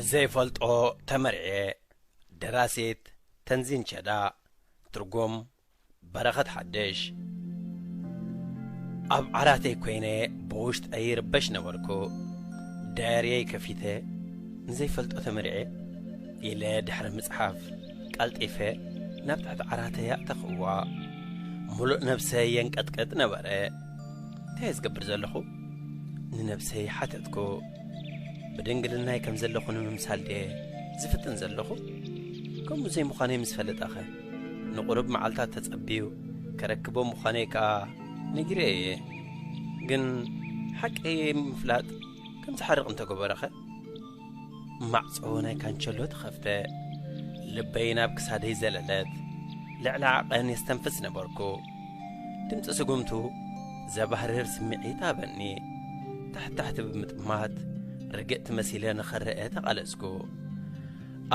ዘይፈልጦ ተመርዕየ። ደራሲት ተንዚን ቸዳ። ትርጉም በረኸት ሓድሽ። ኣብ ዓራተይ ኮይነ ብውሽጠይ ይርበሽ ነበርኩ። ዳየርየይ ከፊተ፣ ንዘይፈልጦ ተመርዕየ ኢለ ድሕሪ ምጽሓፍ ቀልጢፈ ናብ ትሕቲ ዓራተይ ኣእተኽዋ። ሙሉእ ነብሰይ የንቀጥቅጥ ነበረ። እንታይ እየ ዝገብር ዘለኹ? ንነብሰይ ሓተትኩ። ብድንግልናይ ከም ዘለኹ ንምምሳል ድየ ዝፍትን ዘለኹ? ከምኡ ዘይምዃነይ ምስ ፈለጠኸ፣ ንቑሩብ መዓልታት ተጸብዩ ከረክቦ ምዃነይ ከኣ ነጊረዮ እየ። ግን ሓቀይ ምፍላጥ ከም ዝሓርቕ እንተገበረኸ? ማዕጾ ናይ ካንቸሎ ተኸፍተ። ልበይ ናብ ክሳደይ ዘለለት። ልዕሊ ዓቐን የስተንፍስ ነበርኩ። ድምጺ ስጉምቱ ዘባህርር ስምዒት ሃበኒ። ታሕት ታሕቲ ብምጥማት ርግእቲ መሲለ ንኸረአ ተቓለስኩ።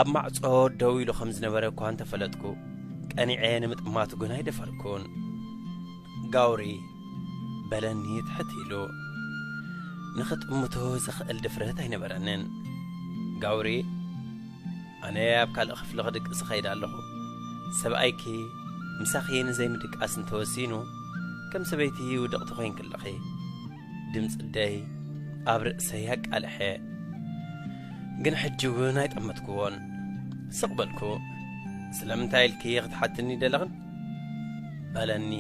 ኣብ ማዕጾ ደው ኢሉ ከም ዝነበረ እኳ እንተፈለጥኩ፣ ቀኒዐ ንምጥማቱ ግን ኣይደፈርኩን። ጋውሪ በለኒ ትሕት ኢሉ። ንኽጥምቶ ዘኽእል ድፍረት ኣይነበረንን። ጋውሪ፣ ኣነ ኣብ ካልእ ክፍሊ ክድቅስ እኸይድ ኣለኹ። ሰብኣይኪ ምሳኺ ንዘይምድቃስ እንተወሲኑ፣ ከም ሰበይቲ ውድቕቲ ኮይንኪ ኣለኺ። ድምጺ ኣደይ ኣብ ርእሰይ ኣቃልሐ። ግን ሕጂ እውን ኣይጠመትኩዎን። ስቕ በልኩ። ስለምንታይ ኢልኪ ክትሓትኒ ደለኽን? በለኒ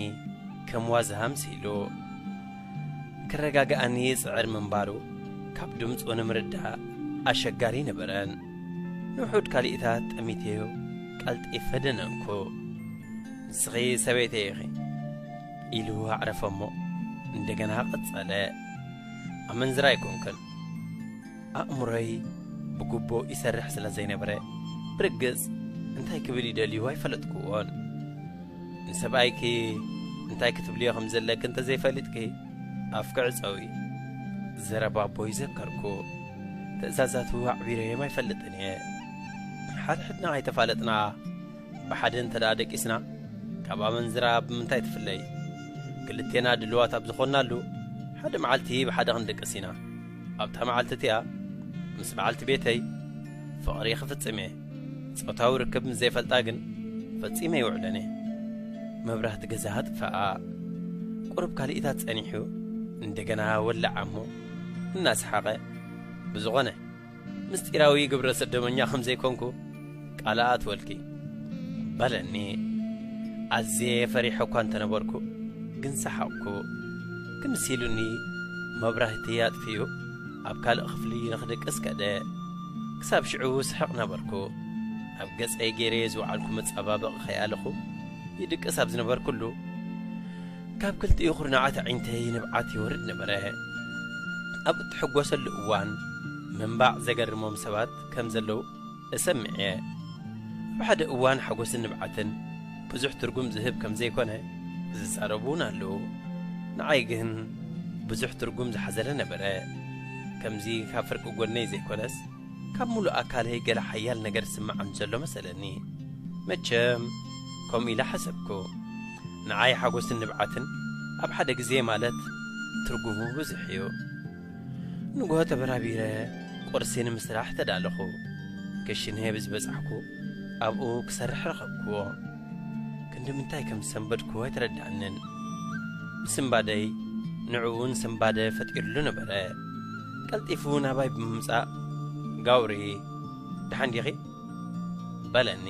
ከም ዋዛ ኣምሲሉ። ክረጋግኣኒ ይጽዕር ምንባሩ ካብ ድምጹ ንምርዳእ ኣሸጋሪ ነበረን። ንውሑድ ካልኢታት ጠሚተዮ ቀልጢፈ ደነንኩ። ንስኺ ሰበይተይ ኢኺ ኢሉ ኣዕረፈ እሞ እንደገና ቀጸለ። ኣመንዝራ ኣይኮንክን። ኣእምሮይ ብግቡእ ይሰርሕ ስለ ዘይነበረ፣ ብርግጽ እንታይ ክብል ይደልዩ ኣይፈለጥኩዎን። ንሰብኣይኪ እንታይ ክትብልዮ ከም ዘለኪ እንተዘይፈሊጥኪ፣ ኣፍኪ ዕጸዊ። ዘረባ ኣቦይ ዘከርኩ። ትእዛዛቱ ኣዕቢረዮም ኣይፈልጥን እየ። ሓድሕድና ኣይተፋለጥና፣ ብሓደ እንተ ደኣ ደቂስና፣ ካብ ኣመንዝራ ብምንታይ ትፍለይ? ክልቴና ድልዋት ኣብ ዝኾንናሉ፣ ሓደ መዓልቲ ብሓደ ክንድቅስ ኢና። ኣብታ መዓልቲ እቲኣ፣ ምስ በዓልቲ ቤተይ ፍቕሪ ክፍጽም እየ። ጾታዊ ርክብ ምስ ዘይፈልጣ ግን፣ ፈጺመ ይውዕለን እየ። መብራህቲ ገዛ ኣጥፍኣ። ቁሩብ ካልኢታት ጸኒሑ፣ እንደገና ወለዓ እሞ፣ እናሰሓቐ፣ ብዝኾነ፣ ምስጢራዊ ግብረ ሰዶመኛ ከም ዘይኮንኩ ቃል ኣትወልኪ፣ በለኒ። ኣዝየ ፈሪሐ እኳ እንተነበርኩ፣ ግን ሰሓቕኩ። ክምስ ኢሉኒ መብራህቲ ኣጥፊኡ ኣብ ካልእ ክፍሊ ንኽድቅስ ከደ። ክሳብ ሽዑ ስሕቕ ነበርኩ። ኣብ ገጸይ ገይረዮ ዝወዓልኩ መጸባበቒ ከይኣለኹ ይድቅስ ኣብ ዝነበርኩሉ፣ ካብ ክልቲኡ ኩርናዓት ኣዒንተይ ንብዓት ይወርድ ነበረ። ኣብ እትሕጎሰሉ እዋን ምንባዕ ዘገርሞም ሰባት ከም ዘለዉ እሰምዕ እየ። ኣብ ሓደ እዋን ሓጎስን ንብዓትን ብዙሕ ትርጉም ዝህብ ከም ዘይኮነ ዝዛረቡ እውን ኣለዉ። ንዓይ ግን ብዙሕ ትርጉም ዝሓዘለ ነበረ። ከምዚ ካብ ፍርቂ ጎነይ ዘይኮነስ፣ ካብ ሙሉእ ኣካለይ ገለ ሓያል ነገር ዝስምዓኒ ዘሎ መሰለኒ። መቸም፣ ከምኡ ኢለ ሓሰብኩ። ንዓይ ሓጎስን ንብዓትን ኣብ ሓደ ግዜ ማለት ትርጉሙ ብዙሕ እዩ። ንግሆ ተበራቢረ ቁርሲ ንምስራሕ ተዳለኹ። ክሽነ ብዝበጻሕኩ ኣብኡ ክሰርሕ ረኸብክዎ። ክንዲ ምንታይ ከም ዝሰንበድኩ ኣይተረድኣንን። ስንባደይ ንዕኡን ስንባደ ፈጢርሉ ነበረ። ቀልጢፉ ናባይ ብምምጻእ፣ "ጋውሪ፣ ደሓን ዲኺ?" በለኒ።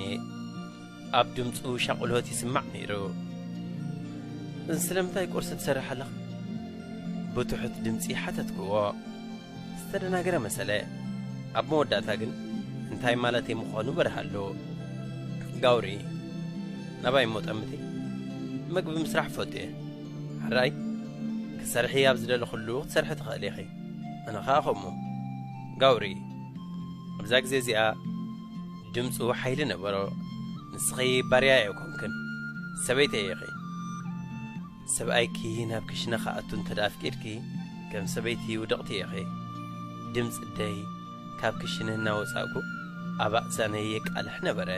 ኣብ ድምጹ ሻቕሎት ይስማዕ ነይሩ። "ስለምንታይ ቁርሲ ትሰርሕ ኣለኻ?" ብትሑት ድምጺ ሓተትክዎ። ዝተደናገረ መሰለ። ኣብ መወዳእታ ግን እንታይ ማለተይ ምዃኑ በርሃሉ። "ጋውሪ፣ ናባይ እሞ ጠምቲ? መግቢ ምስራሕ ፈቱ እየ። ሕራይ፣ ክትሰርሒ ኣብ ዝደለኹሉ ክትሰርሒ ትኽእሊ ኢኺ። ኣነ ኸኣ ከምኡ። ጋውሪ"፣ ኣብዛ ግዜ እዚኣ ድምጹ ሓይሊ ነበሮ። "ንስኺ ባርያ ኣይኮንክን፣ ሰበይተይ ኢኺ። ሰብኣይኪ ናብ ክሽነ ክኣቱ እንተ ደኣ ኣፍቂድኪ፣ ከም ሰበይቲ ውድቕቲ ኢኺ።" ድምጺ ኣደይ ካብ ክሽነ እናወጻእኩ ኣብ ኣእዛነይ የቃልሕ ነበረ።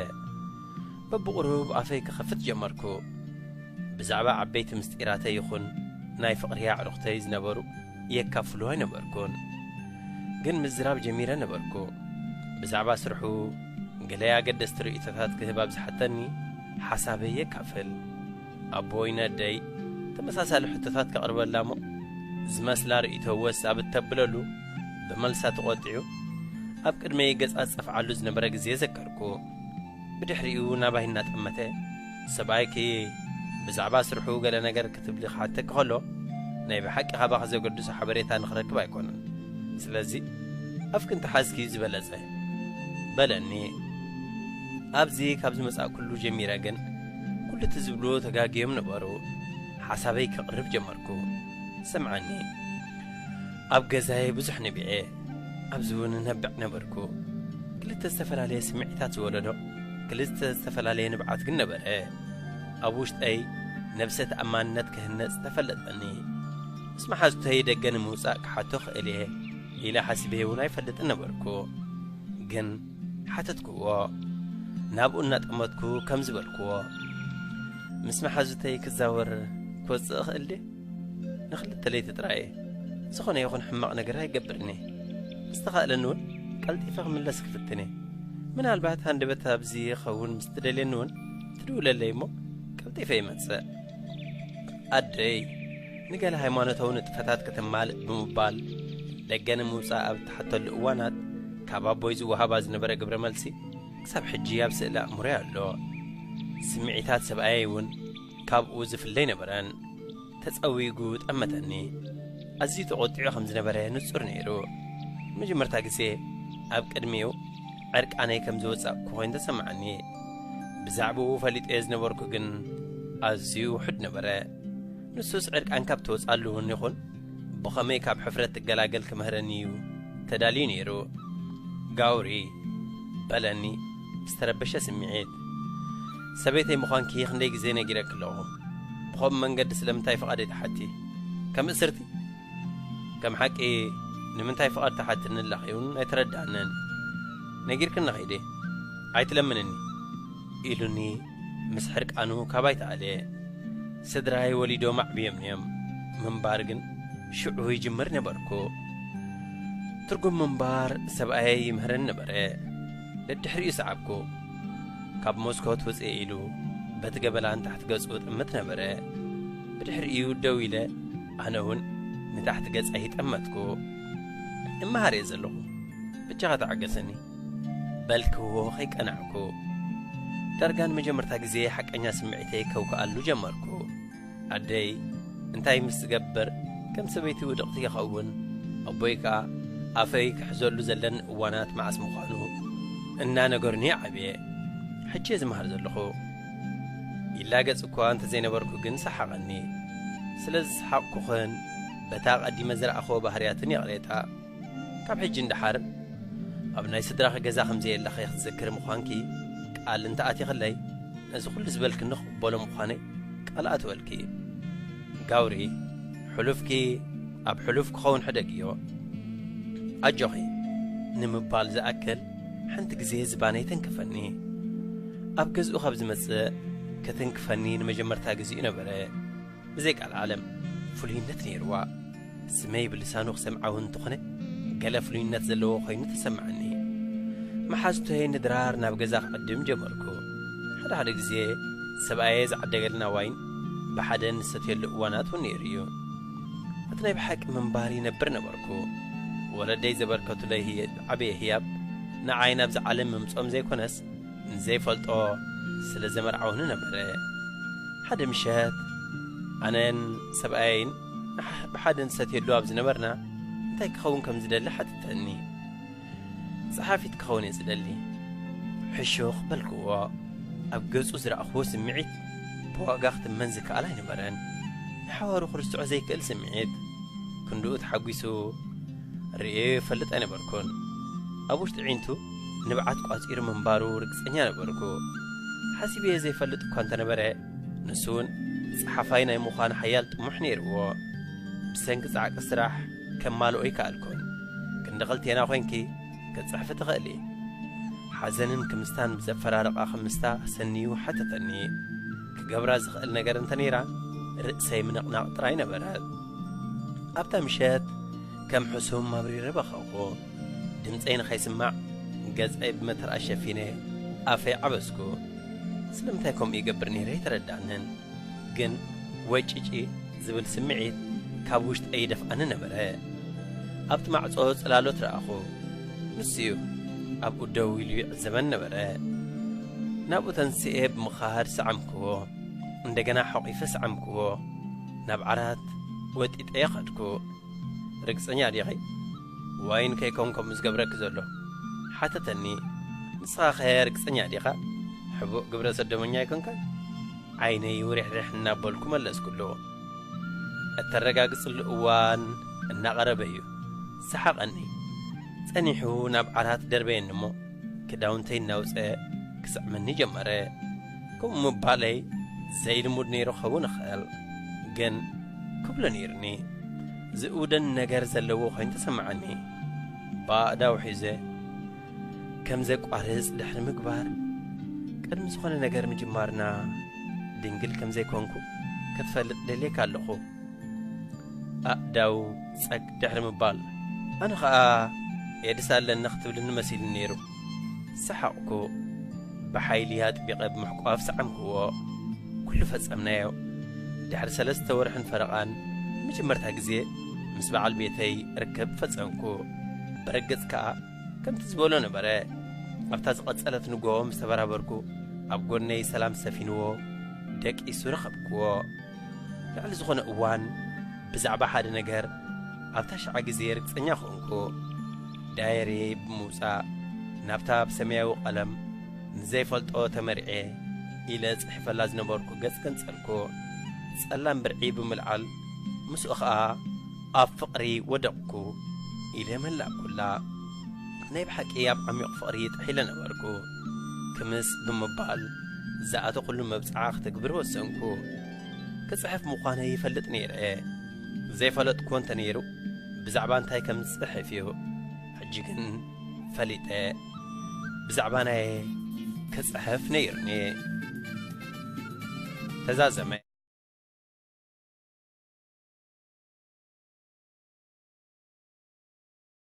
በብቑሩብ ኣፈይ ክኸፍት ጀመርኩ። ብዛዕባ ዓበይቲ ምስጢራተይ ይኹን ናይ ፍቕሪ ኣዕሩኽተይ ዝነበሩ የካፍሉ ኣይነበርኩን። ግን ምዝራብ ጀሚረ ነበርኩ። ብዛዕባ ስርሑ ገለ ኣገደስቲ ርእይቶታት ክህብ ኣብ ዝሓተኒ፣ ሓሳበይ የካፍል። ኣቦይ ነደይ ተመሳሳሊ ሕቶታት ከቕርበላ እሞ፣ ዝመስላ ርእይቶ ወስ ኣብ እተብለሉ፣ ብመልሳ ተቖጢዑ ኣብ ቅድመይ ገጻ ዝጸፍዓሉ ዝነበረ ግዜ ዘከርኩ። ብድሕሪኡ ናባይ እናጠመተ፣ "ሰብኣይኪ ብዛዕባ ስርሑ ገለ ነገር ክትብሊ ክሓተኪ ከሎ፣ ናይ ብሓቂ ካባኺ ዘገድሶ ሓበሬታ ንኽረክብ ኣይኮነን። ስለዚ ኣፍኪ እንተሓዝኪ ዝበለጸ" በለኒ። ኣብዚ ካብ ዝመጻእኩሉ ጀሚረ ግን፣ ኩሉ እቲ ዝብሉ ተጋግዮም ነበሩ። ሓሳበይ ከቕርብ ጀመርኩ። ስምዓኒ፣ ኣብ ገዛይ ብዙሕ ነቢዐ፣ ኣብዚ እውን ነብዕ ነበርኩ። ክልተ ዝተፈላለየ ስምዒታት ዝወለዶ ክልተ ዝተፈላለየ ንብዓት ግን ነበረ። ኣብ ውሽጠይ ነብሰ ተኣማንነት ክህነጽ ተፈለጠኒ። ምስ መሓዙተይ ደገ ንምውጻእ ክሓቶ ክእል እየ ኢለ ሓሲበ እውን ኣይፈልጥን ነበርኩ። ግን ሓተትክዎ። ናብኡ እናጠመትኩ ከምዚ በልክዎ፣ "ምስ መሓዙተይ ክዛወር ክወጽእ እኽእል ድየ? ንኽልተ ለይቲ ጥራይ እየ። ዝኾነ ይኹን ሕማቕ ነገር ኣይገብርን እየ። ምስ ተኻእለኒ እውን ቀልጢፈ ክምለስ ክፍትን እየ። ምናልባት ሃንደበት ኣብዚ ይኸውን ምስ ትደልየኒ እውን ትድውለለይ እሞ ቀልጢፈ ይመጽእ።" ኣደይ ንገለ ሃይማኖታዊ ንጥፈታት ከተማልእ ብምባል ደገ ንምውጻእ ኣብ እትሓተሉ እዋናት፣ ካብ ኣቦይ ዝወሃባ ዝነበረ ግብረ መልሲ ክሳብ ሕጂ ኣብ ስእሊ ኣእምሮይ ኣሎ። ስምዒታት ሰብኣየይ እውን ካብኡ ዝፍለ ኣይነበረን። ተጸዊጉ ጠመተኒ። ኣዝዩ ተቖጢዑ ከም ዝነበረ ንጹር ነይሩ። መጀመርታ ግዜ ኣብ ቅድሚኡ ዕርቃነይ ከም ዝወጻእኩ ኮይኑ ተሰማዓኒ። ብዛዕባኡ ፈሊጠዮ ዝነበርኩ ግን ኣዝዩ ውሑድ ነበረ። ንሱስ ዕርቃንካ ኣብ ትወጻሉ እውን ይኹን ብኸመይ ካብ ሕፍረት ትገላገል ክምህረኒ እዩ ተዳልዩ ነይሩ። "ጋውሪ" በለኒ ብዝተረበሸ ስምዒት። "ሰበይተይ ምዃንኪ ክንደይ ግዜ ነጊረኪ ኣለኹ። ብኸምኡ መንገዲ ስለምንታይ ፍቓደይ ትሓቲ? ከም እስርቲ?" "ከም ሓቂ ንምንታይ ፍቓድ ትሓትኒ ኣለኺ እውን ኣይተረድኣንን። ነጊርክኒ ኸይደ ኣይትለምንኒ" ኢሉኒ ምስ ሕርቃኑ ካባይ ተኣልየ። ስድራይ ወሊዶም ኣዕብዮምኒ እዮም። ምንባር ግን ሽዑ ይጅምር ነበርኩ። ትርጉም ምንባር ሰብኣየይ ይምህረኒ ነበረ። ደድሕሪኡ ሰዓብኩ። ካብ መስኮት ውፅእ ኢሉ በቲ ገበላ ንታሕቲ ገጹ ጥምት ነበረ። ብድሕሪኡ ደው ኢለ ኣነ እውን ንታሕቲ ገጻይ ጠመትኩ። "እመሃር እየ ዘለኹ፣ ብቻኻ ተዓገሰኒ" በልክዎ ከይቀናዕኩ። ዳርጋ ንመጀመርታ ግዜ ሓቀኛ ስምዒተይ ከውክኣሉ ጀመርኩ። ኣደይ እንታይ ምስ ትገብር ከም ሰበይቲ ውድቕቲ ይኸውን፣ ኣቦይ ከኣ ኣፈይ ክሕዘሉ ዘለኒ እዋናት መዓስ ምዃኑ እናነገሩኒ ዓብየ። ሕጂ እየ ዝመሃር ዘለኹ። ይላገጽ እኳ እንተዘይነበርኩ ግን ሰሓቐኒ። ስለ ዝሰሓቕኩኽን በታ ኣቐዲመ ዝረኣኽዎ ባህርያትን ይቕሬታ። ካብ ሕጂ ንደሓር ኣብ ናይ ስድራኺ ገዛ ከም ዘየለኺ ክትዝክሪ ምዃንኪ ቃል እንተኣቲኽለይ፣ ነዚ ኩሉ ዝበልክኒ ክቕበሎ ምዃነይ ቃል ኣትወልኪ። ጋውሪ፣ ሕሉፍኪ ኣብ ሕሉፍ ክኸውን ሕደግዮ። ኣጆኺ ንምባል ዝኣክል፣ ሓንቲ ግዜ ዝባነይ ተንከፈኒ። ኣብ ገዝኡ ካብ ዝመጽእ፣ ክትንክፈኒ ንመጀመርታ ግዜኡ ነበረ። ብዘይ ቃል ዓለም ፍሉይነት ነይርዋ። ስመይ ብልሳኑ ክሰምዓ እውን እንተኾነ፣ ገለ ፍሉይነት ዘለዎ ኮይኑ ተሰማዓኒ። መሓዙተይ ንድራር ናብ ገዛ ክዕድም ጀመርኩ። ሓደ ሓደ ግዜ ሰብኣየ ዝዓደገልና ዋይን ብሓደ ንሰትየሉ እዋናት እውን ነይሩ እዩ። እቲ ናይ ብሓቂ ምንባር ይነብር ነበርኩ። ወለደይ ዘበርከቱለይ ህየ-፣ ዓበየ ህያብ ንዓይ ናብዚ ዓለም ምምጾም ዘይኮነስ፣ ንዘይፈልጦ ስለ ዘመርዓውኒ ነበረ። ሓደ ምሸት ኣነን ሰብኣየይን ንሓ-፣ ብሓደ ንሰትየሉ ኣብ ዝነበርና፣ እንታይ ክኸውን ከም ዝደሊ ሓተተኒ። "ጸሓፊት ክኸውን እየ ዝደሊ" ሕሹኽ በልክዎ። ኣብ ገጹ ዝረኣኽዎ ስምዒት ብዋጋ ክትመን ዝከኣል ኣይነበረን። ንሓዋሩ ክርስዖ ዘይክእል ስምዒት። ክንድኡ ተሓጒሱ ርእየ ይፈልጥ ኣይነበርኩን። ኣብ ውሽጢ ዒንቱ ንብዓት ቋጺሩ ምንባሩ ርግጸኛ ነበርኩ። ሓሲበዮ ዘይፈልጥ እኳ እንተነበረ፣ ንሱ እውን ጸሓፋይ ናይ ምዃን ሓያል ጥሙሕ ነይርዎ። ብሰንኪ ጻዕቂ ስራሕ ከማልኦ ኣይከኣልኩን። ክንዲ ክልቴና ኮይንኪ ክትጽሕፊ ትኽእሊ። ሓዘንን ክምስታን ብዘፈራርቓ ክምስታ ሰንዩ ሓተተኒ። ክገብራ ዝኽእል ነገር እንተ ነይራ፣ ርእሰይ ምንቕናቕ ጥራይ ነበረት። ኣብታ ምሸት ከም ሕሱም ኣብሪረ በኸኹ። ድምፀይ ንኸይስማዕ ገጸይ ብመተርኣ ሸፊነ ኣፈይ ዓበስኩ። ስለምንታይ ከምኡ ይገብር ነይረ ኣይተረዳንን። ግን ወጭጪ ዝብል ስምዒት ካብ ውሽጠይ ይደፍኣኒ ነበረ። ኣብቲ ማዕጾ ጽላሎት ረኣኹ። ንሱ'ዩ ኣብኡ ደው ኢሉ ይዕዘበን ነበረ። ናብኡ ተንስኤ ብምኻድ ሰዓምክዎ። እንደገና ሓቒፈ ሰዓምክዎ። ናብ ዓራት ወጢጠ ከድኩ። "ርግጸኛ ዲኺ? ዋይን ከይኮን ከምኡ ዝገብረኪ ዘሎ?" ሓተተኒ። "ንስኻኸ ርግጸኛ ዲኻ? ሕቡእ ግብረ ሰዶመኛ ኣይኮንካን?" ዓይነይ ውሪሕሪሕ እናበልኩ መለስኩሉ። እተረጋግጽሉ እዋን እናቐረበ እዩ። ሰሓቐኒ። ጸኒሑ ናብ ዓራት ደርበየኒ እሞ፣ ክዳውንተይ እናውጸ ክስዕመኒ ጀመረ። ከምኡ ምባለይ ዘይልሙድ ነይሩ ክኸውን ይኽእል፣ ግን ክብሎ ነይሩኒ። ዝእውደኒ ነገር ዘለዎ ኮይኑ ተሰማዓኒ። ብኣእዳው ሒዘ ከም ዘቋርጽ ድሕሪ ምግባር፣ ቅድሚ ዝኾነ ነገር ምጅማርና ድንግል ከም ዘይኮንኩ ክትፈልጥ ደልየካ ኣለኹ። ኣእዳው ጸግ ድሕሪ ምባል፣ ኣነ ኸኣ ኤድስ ኣለኒ ክትብልኒ መሲሉኒ ነይሩ። ሰሓቕኩ። ብሓይሊ ኣጥቢቐ ብምሕቋፍ ሰዓምክዎ። ኩሉ ፈጸምናዮ። ድሕሪ ሰለስተ ወርሕን ፈረቓን ንመጀመርታ ግዜ ምስ በዓል ቤተይ ርክብ ፈጸምኩ። ብርግጽ ከኣ ከምቲ ዝበሎ ነበረ። ኣብታ ዝቐጸለት ንግሆ ምስ ተበራበርኩ፣ ኣብ ጎነይ ሰላም ሰፊንዎ፣ ደቂሱ ረኸብክዎ። ልዕሊ ዝኾነ እዋን ብዛዕባ ሓደ ነገር ኣብታ ሽዓ ግዜ ርግጸኛ ኾንኩ። ዳየሪ ብምውጻእ ናብታ ብሰማያዊ ቀለም ንዘይፈልጦ ተመርዕየ ኢለ ጽሒፈላ ዝነበርኩ ገጽ ገንጸልኩ። ጸላም ብርዒ ብምልዓል ምስኡ ኸኣ ኣብ ፍቕሪ ወደቕኩ ኢለ መላእኩላ። ናይ ብሓቂ ኣብ ዓሚቕ ፍቕሪ ጥሒለ ነበርኩ። ክምስ ብምባል ዝኣተኹሉ መብጽዓ ክተግብር ወሰንኩ። ክጽሕፍ ምዃነይ ይፈልጥ ነይረ። ዘይፈለጥኩዎ እንተ ነይሩ ብዛዕባ እንታይ ከም ዝጽሕፍ እዩ። ሕጂ ግን ፈሊጠ። ብዛዕባ ናይ ክጽሕፍ ነይሩኒ። ተዛዘመ።